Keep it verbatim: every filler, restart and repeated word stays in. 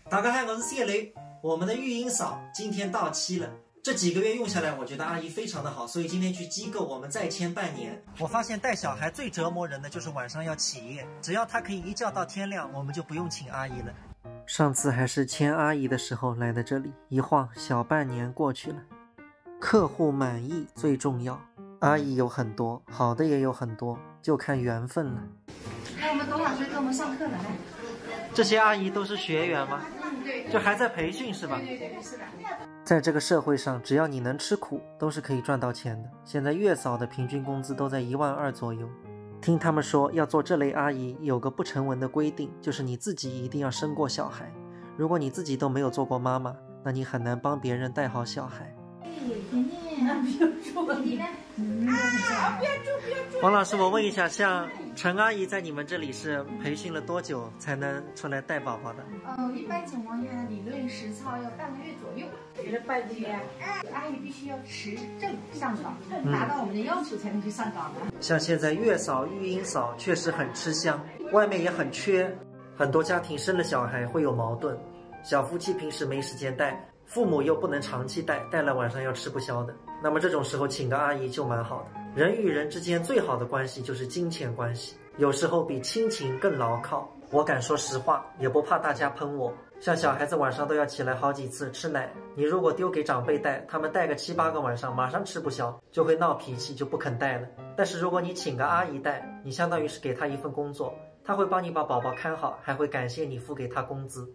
大家好，我是谢雷。我们的育婴嫂今天到期了，这几个月用下来，我觉得阿姨非常的好，所以今天去机构我们再签半年。我发现带小孩最折磨人的就是晚上要起夜，只要他可以一觉到天亮，我们就不用请阿姨了。上次还是签阿姨的时候来的这里，一晃小半年过去了。客户满意最重要，阿姨有很多，好的也有很多，就看缘分了。让我们董老师给我们上课来。这些阿姨都是学员吗？嗯，对，就还在培训是吧？对对对，是的。在这个社会上，只要你能吃苦，都是可以赚到钱的。现在月嫂的平均工资都在一万二左右。听他们说，要做这类阿姨，有个不成文的规定，就是你自己一定要生过小孩。如果你自己都没有做过妈妈，那你很难帮别人带好小孩。王老师，我问一下，像陈阿姨在你们这里是培训了多久才能出来带宝宝的？呃，一般情况下，理论实操要半个月左右。觉得半个月，阿姨必须要持证上岗，达到我们的要求才能去上岗的。像现在月嫂、育婴嫂确实很吃香，外面也很缺。很多家庭生了小孩会有矛盾，小夫妻平时没时间带，父母又不能长期带，带了晚上要吃不消的。那么这种时候请个阿姨就蛮好的。人与人之间最好的关系就是金钱关系，有时候比亲情更牢靠。我敢说实话，也不怕大家喷我。像小孩子晚上都要起来好几次吃奶，你如果丢给长辈带，他们带个七八个晚上，马上吃不消，就会闹脾气，就不肯带了。但是如果你请个阿姨带，你相当于是给她一份工作，她会帮你把宝宝看好，还会感谢你付给她工资。